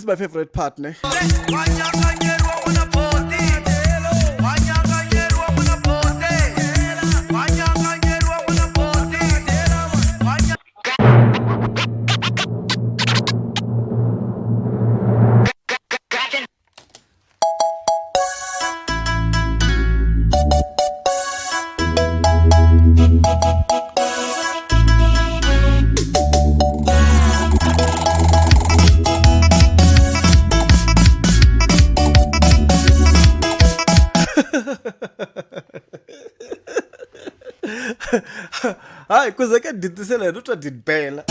This is my favorite part, ne? Hayi, ku ze ka ditisela hi no twa dibela.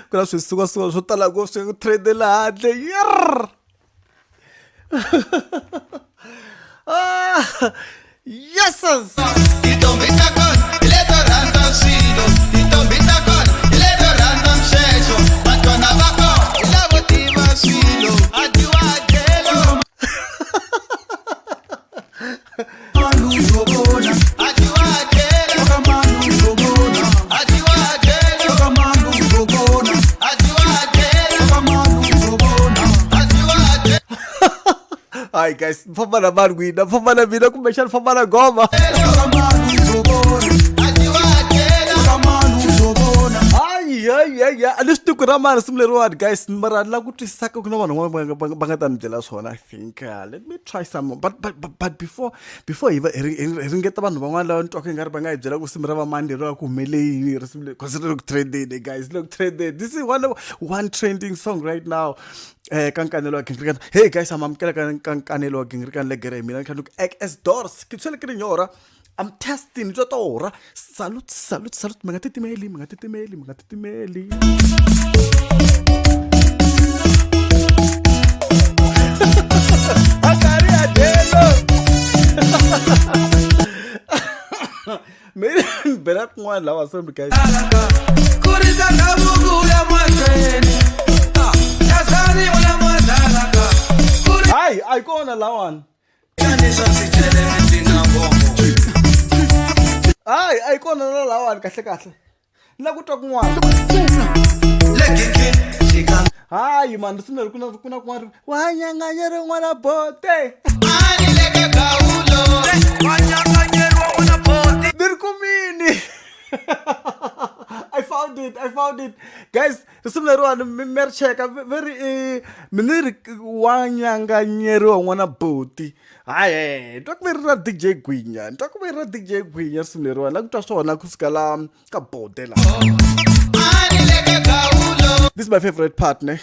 Ku na swisuwasuwa swo tala ngopfu swi trendela handle yerr. Ah, yeses. Tintombi ta kona hi leto rhandza swilo, tintombi ta kona hi leto rhandza mixexo, vatwana va kona hi lavo tiva swilo, a dyiwa dyelo. A dyiwa dyelo. A dyiwa dyelo. A dyiwa dyelo. A dyiwa dyelo. Hayi guys, ni famba na mani n'wina? Famba na mina kumbexani famba na goma? Hayi hayi hayi, a ni swi tivi ku ra mani risimu leriwani guys, mara ni lava ku twisisa ku na vanhu van'wana va nga ta ni byela swona. I think let me try some, but before hi va hi ringeta vanhu van'wana lava ni twaka i nga ri va nga hi byela ku risimu ra vamani leriwa ku humele yini risimu leri, cause ri le ku trendeni guys, ri le ku trendeni. This is one trending song right now ka Nkanelo wa Gingirikani. Hey guys, am amukela ka Nkanelo wa Gingirikani legere hi mina ni kha ni ku ek as doors ke tshwele ke rinyora. I'm testing twa torha. Salute, salute, salute. Mi nga titimeli, mi nga titimeli, mi nga titimeli. Akari adelo. Mi ni bela kun'wana lawa, sorry guys. Kurisa ndhavuko ya mahlweni. Tasani wena madalaka. Hayi, a yi kona lawani. Hayi, a yi kona na lawani kahle kahle. Ni lava ku twa kun'wana. Hayi mani, risimu leri ku na kun'wana wa nyanganya rin'wana bote. Ni ri kumini. I found it, I found it. Guys, risimu leriwani mi ri cheka ve ri mi ni ri wa nyanganyeriwa n'wana boti. Hayi, ni twa ku ve ri ra DJ Gwinya, ni twa ku ve ri ra DJ Gwinya risimu leriwani. La ku twa swona kusuka la ka bote la. This is my favorite part, ne?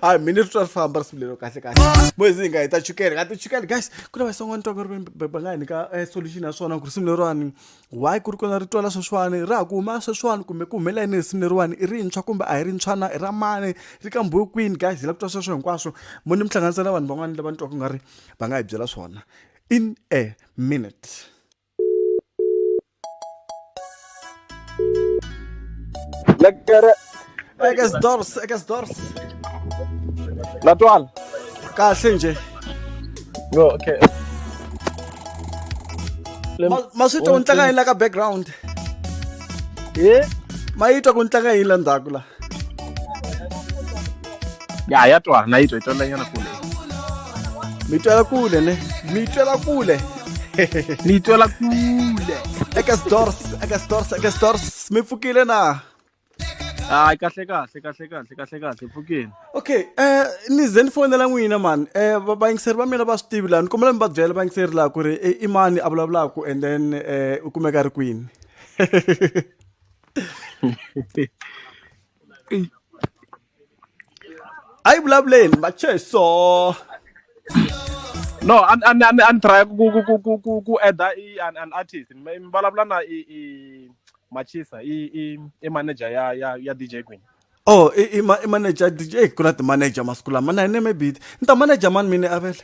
Hayi, mina ri twa ri famba risimu lero kahle kahle. Mozi hi nga hi ta chukele, nga ti chukele guys. Ku na vason'wana twa ku ri va nga hi nyika solution ya swona ku risimu leriwani why ku ri kona ri twala sweswiwani, ra ha ku huma sweswiwani kumbe ku humelela yini risimu leriwani, i rintshwa kumbe a hi rintshwa na, i ra mani, ri kambiwe kwini guys? Hi lava ku twa sweswo hinkwaswo. Mo ni mi hlanganisa na vanhu van'wana lava ni twaka ku nga ri va nga hi byela swona in a minute. Lekker. Ek is dors, ek is dors. La twala. Kahle nje. No, okay. Ma swi twa ku tlanga yini la ka background? Ye? Ma yi twa ku tlanga yini la ndzhaku la? Ya, ya twa, na yi twa, yi twala nyana kule. Mi twela kule ne? Mi twela kule. Ni twela kule. Ek is dors, ek is dors, ek is dors. Mi pfukile na? Hayi, kahle kahle kahle kahle kahle kahle, pfukile. Okay, ni ze ni fonela n'wina man. Vayingiseri va mina va swi tivi laha, ni kombela mi va byela vayingiseri laha ku ri i mani a vulavulaka and then u kumeka a ri kwini. A yi vulavuleni macheso. No, an try ku add i an artist. Mi vulavula na i Machisa i manager ya DJ Gwinya. Oh, i manager DJ. Ku na ti-manager masiku lama na hina maybe ni ta manager mani mina avele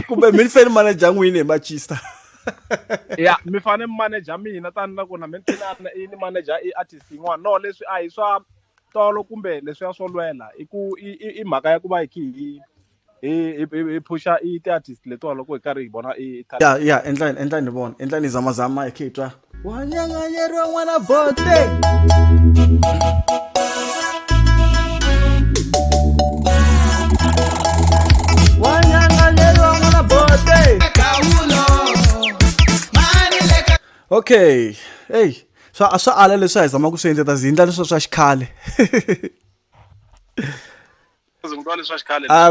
kumbe mi ni feni manager n'wini hi Machisa. Ya, mi fane mi manager mina tani na ku na mi tlhela i ni manager i artist yin'wana. No, leswi a hi swa tolo kumbe leswiya swo lwela, i ku i mhaka ya ku va hi khe hi phusha i ti-artist letiwa loko hi karhi hi vona i talent. Ya, endlani ni vona, endlani zamazama hi khe hi twa. Wa nyanganyeriwa n'wana bote. Wa nyanganyeriwa n'wana bote. Okay, hey, swa ala leswi a hi zamaka ku swi endla, ta zindla leswi swa xikhale. Ku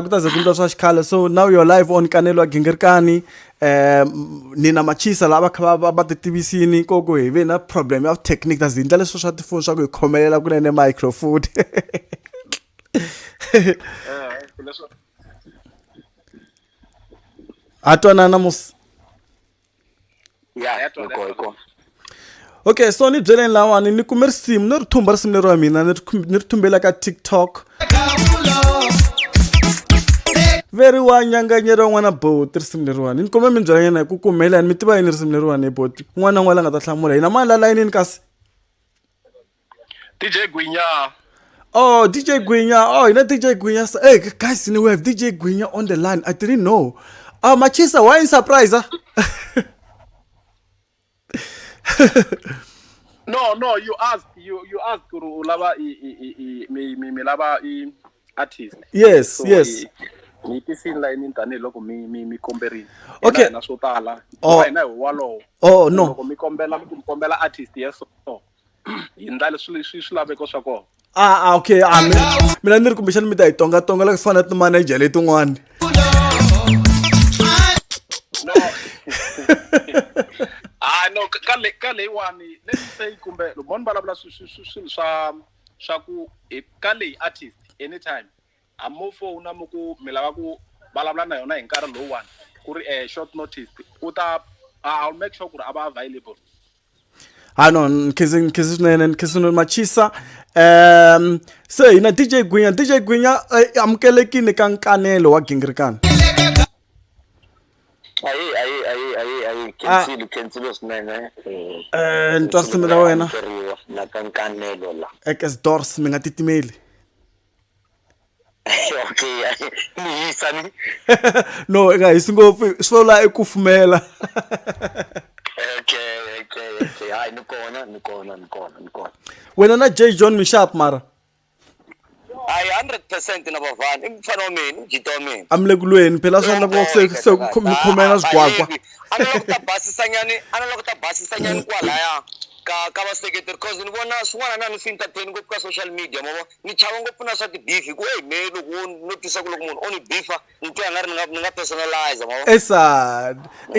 ta ze ku ndliwa swa xikhale. So now you're live on Nkanelo wa Gingirikani. Ni na Machisa lava kha va ti tivisini ko ku hi ve na problem ya technique, ta zindla leswi swa tifoni swa ku hi khomelela kunene microphone. Ha twanana musi? Ya, hi kona. Okay, so ni byeleni lawani, ni kume risimu ni ri thumba risimu leri wa mina ni ri thumbela ka TikTok veri wa nyanganyeriwa n'wana boti. Risimu leriwani ni kume mi byela nyana hi ku kumelani mi tiva yini risimu leriwani hi boti un'wana na un'wana la nga ta hlamula hina mani la layinini kasi. DJ Gwinya. Oh, DJ Gwinya. Oh, you know DJ Gwinya. Hey, guys, you know, we have DJ Gwinya on the line. I didn't know. Oh, Machisa, why in surprise? Huh? No, you asked. You asked kuru ulava i mi lava i artist. Yes, So, yes. Mi tisini layinini tanihiloko mi komberile. Okay. Hina swo tala. Oh. Hina hi walowo. Oh, no. Loko mi kombela, mi kombela artist, yes. So hi ndla leswi swilaveko swa kona. Ah, okay. Ah, mina ni ri kumbexani mi ta hi tonga tonga la ku fana na ti-manager letin'wani. No. Ah, no, ka leyiwani, let me say, kumbe loko ni vulavula swilo swa ku ka leyi artist anytime a mo fona mi ku mi lava ku vulavula na yona hi nkarhi lowuwani ku ri short notice, u ta, I'll make sure ku ri a va available. Ha no, nkhensi swinene, nkhensi swinene Machisa. Se hina DJ Gwinya, DJ Gwinya, amukelekile ka Nkanelo wa Gingirikani. Ayi, ayi, ayi, ayi, ayi, khensile, khensile swinene. Ni twa risimu ra wena. Amukeriwa la ka Nkanelo la. Ekes Dors, mi nga titimeli. Okay, ni hisa ni. No, i nga hisi ngopfu, swi vula i kufumela. Okay, hayi, ni kona, ni kona, ni kona, ni kona. Wena na J John mi sharp mara? Hayi, 100% na vavhani, i mfana wa mina, i mjita wa mina. A mi le ku lweni phela, swa endla ku se mi khomela swigwagwa. A ni lava ku ta basisa nyani, a ni lava ku ta basisa nyani kwalaya ka vaseketeri, cause ni vona swin'wana na ni swi entertain ngopfu ka social media, ma vo ni chava ngopfu na swa ti-beef, hi ku hey, me loko wo no twisa ku loko munhu o ni beefa, ni twa nga ri ni nga personalize, ma vo. Esad i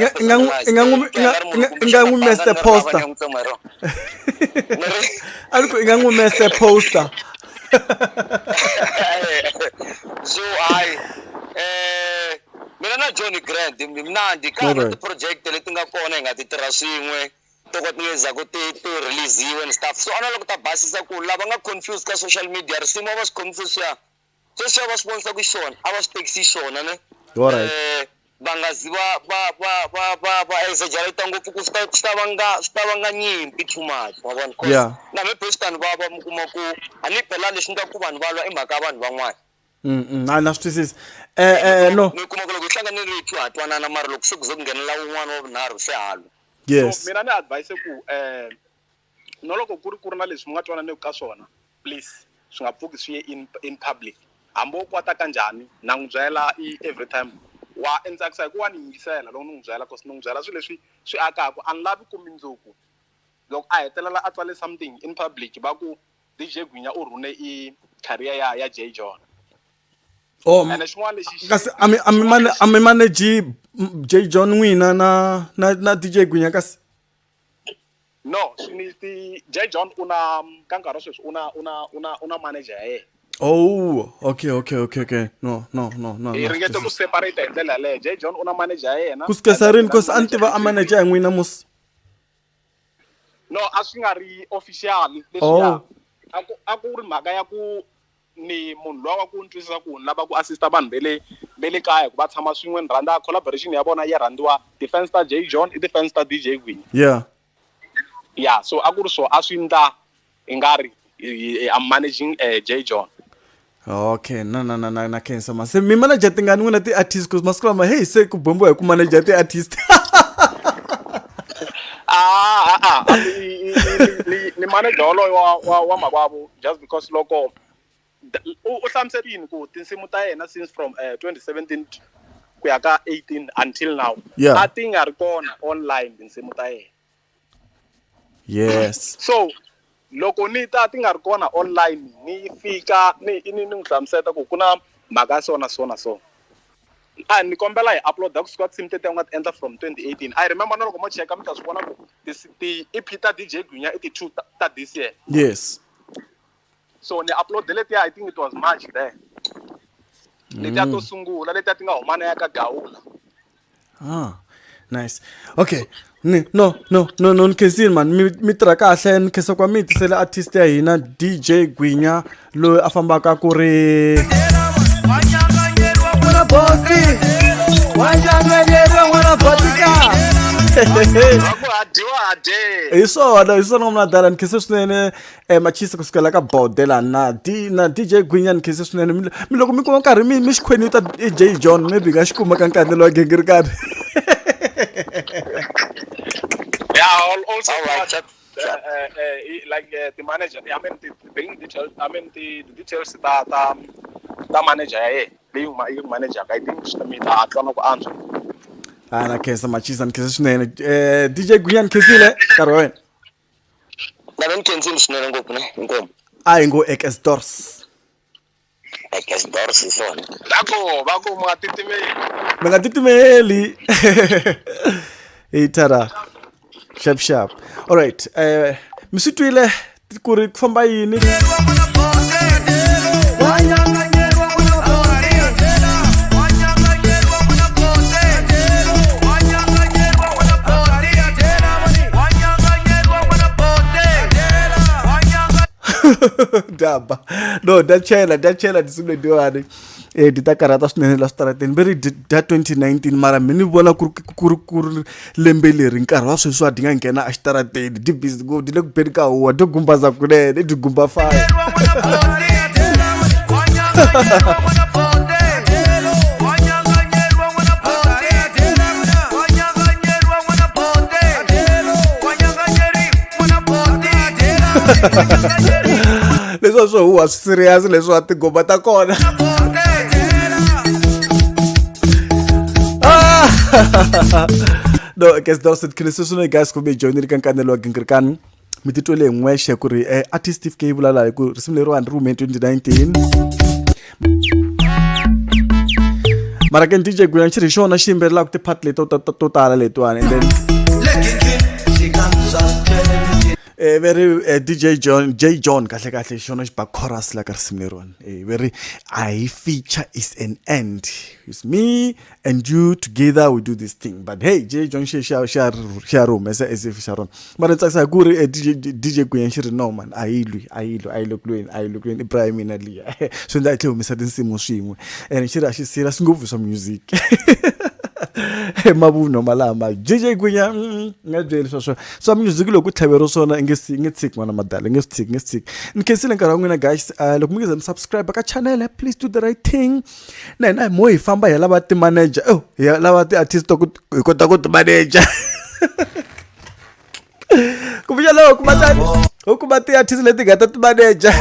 nga n'wi mester poster, a ni ku i nga n'wi mester poster. So hayi, mina na Johnny Grand mnandi ka ha ri ti-project leti nga kona hi nga ti tirha swin'we to ka ti nge zaku ti release-iwe and stuff. So a na lava ku ta basisa ku lava nga confused ka social media, risimu a va swi khomisi sweswiya, sweswiya va swi vonisa ku xona a va swi tekisi xona ne. Va nga zi va exaggerate ngopfu ku swi ta vanga nyimpi too much, ma vona. 'Cause na me Boston va mi kuma ku a ni phela leswi endlaka ku vanhu va lwa i mhaka ya vanhu van'wana. A na swi twisisa, no. Mi kuma ku loko hi hlanganile hi twa ha twanana, mara loko se ku ze ku nghenelela wun'wana wa vunharhu, se halwa. So mina ni advise ku no, loko ku ri na leswi mi nga twananeki ka swona, please swi nga pfuki swi ye in public, hambi wo kwata kanjhani. Na n'wi byela i every time wa ni tsakisa hi ku wa ni yingisela loko ni n'wi byela, cause ni n'wi byela swilo leswi swi akaka. A ni lavi ku mindzuku loko a hetelela a tsale something in public va ku DJ Gwinya u rhune i career ya J John. Oh, ene xin'wana lexi kasi a mi manage J John n'wina na DJ Gwinya kasi? No, ni ti J John u na ka nkarhi wa sweswi u na manager ya yena. Oh, okay, no, no, no, no. Hi ringete ku separate hi ndlela yaleyo. J John u na manager ya yena. Ku sukesa rini? Cause a ni tiva a manager ya n'wina mos. No, a swi nga ri official leswiya. Oh. A ku ri mhaka ya ku ni munhu luwa wa ku ni twisisa ku ni lava ku assista vanhu ve le kaya ku va tshama swin'we, ni rhandza collaboration ya vona ya rhandziwa, ti-fans ta J John i ti-fans ta DJ Gwinya. Yeah, so a ku ri swo a swi ndla i nga ri I'm managing J John. Okay, na khensa ma se mi manager tingani n'wina ti-artist? Cause masiku lama, hey, se ku bombiwa hi ku manager ti-artist. Ah, ah, ah, ni manager wolowo wa makwavo, just because loko u hlamuserile ku tinsimu ta yena since from 2017 ku ya ka 18 until now a ti nga ri kona online tinsimu ta yena. So loko ni ta ti nga ri kona online, ni fika ni n'wi hlamuseta ku ku na mhaka ya so na so na so, a ni kombela hi uploada kusuka tinsimu tetiya u nga ti endla from 2018. I remember na loko mo cheka mi ta swi vona ku ti-EP ta DJ Gwinya i ti-two ta this year. So ni upload letiya, I think it was March there, letiya to sungula, letiya ti nga huma na ya ka Gawula. Ah, nice. Okay, ni no, ni khensile man, mi tirha kahle. Ni khensa kwa mi tisela artist ya hina DJ Gwinya loyi a fambaka ku ri n'wana Boti wa nyanganyeriwa, n'wana Botika. Va ku ha dyiwa ha dye. Hi swona n'wana dala, ni khense swinene machisa kusukela ka Bodela na D na DJ Gwinya. Ni khense swinene. Mi loko mi kuma nkarhi mi xikhwenita i J John, maybe nga xi kuma ka nkanelo wa Gingirikani. Yeah, also All right, check. Like the manager, I mean the bank details, I mean the details ta manager ya yena leyi yi manager, I think swi ta mi ta hatla na ku antswa. A na khensa machisa, ni khense swinene. DJ Gwinya, ni khensile nkarhi wa wena. Na ni khensile swinene ngopfu ne, inkomu. A hi ngo ekes dors. Ekes dors hi swona. Va ku mi nga titimeli. Mi nga titimeli hi tara sharp sharp. Alright, mi swi twile ku ri ku famba yini. Daba no da chela, da chela tinsimu letiwani, ti ta karhata swinene la switarateni. Ve ri dya 2019, mara mi ni vona ku ri lembe leri nkarhi wa sweswi a di nga nghena exitarateni, di busy ngopfu, di le ku beni ka huwa, di gumbaza kunene, di gumba fire. Leswi swo huwa swi serious, leswi tinghoma ta kona. Ah! No, guys, that khensa swinene guys ku mi joyinile ka nkanelo wa Gingirikani. Mi titwele hi n'wexe ku ri artist Steve K vula laha hi ku risimu leriwani ri hume 2019, mara ke DJ Gwinya xi ri hi xona xi yimbelelaka ti-part leti to tala letiwani. And then ve ri DJ John, J John kahle kahle xona xi ba chorus la ka risimu leriwani. Ve ri a hi feature is an end, it's me and you together, we do this thing. But hey, J John xi ya ri humesa as if xa rona, mara ni tsakisa hi ku ri DJ Gwinya xi ri no man, a yi lwi, a yi lwi, a yi le kulweni, a yi le kulweni, i bra ya mina liya. Swi endla i tlhe humesa tinsimu swin'we, and xi ri a xi serious ngopfu swa music, mavunwa malama DJ Gwinya nga byeli sweswo swa music. Loko ku tlhaveriwa swona i nge i nge tshiki n'wana madala, i nge swi tshiki, nge swi tshiki. Ni khensile nkarhi wa n'wina guys. Loko mi nge ze mi subscribe ka channel, please do the right thing. Na hina hi mo hi famba hi lava ti-manager, oh, hi lava ti-artist to ku hi kota ku ti-manager, kumbexana loko kuma ta u kuma ti-artist leti nga ta ti-manager.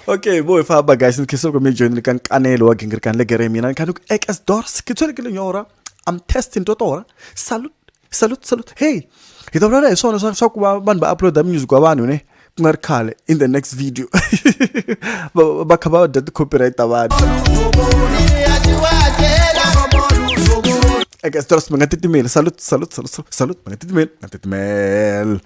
Okay, bo hi famba guys. Ni khensa loko mi joyinile ka nkanelo wa Gingirikani legere. Mina ni kha ni ku ekes dors, ke tshwelekile nyora, I'm testing totora. Salute, salute, salute. Hey, hi ta vulavula hi swona swa ku va vanhu va uploada music wa vanhu ne ku nga ri khale. In the next video va kha va dya ti-copyright ta vanhu. Ekes dors, mi nga titimeli. Salute, salute, salute, salute. Mi nga titimeli, mi nga titimeli.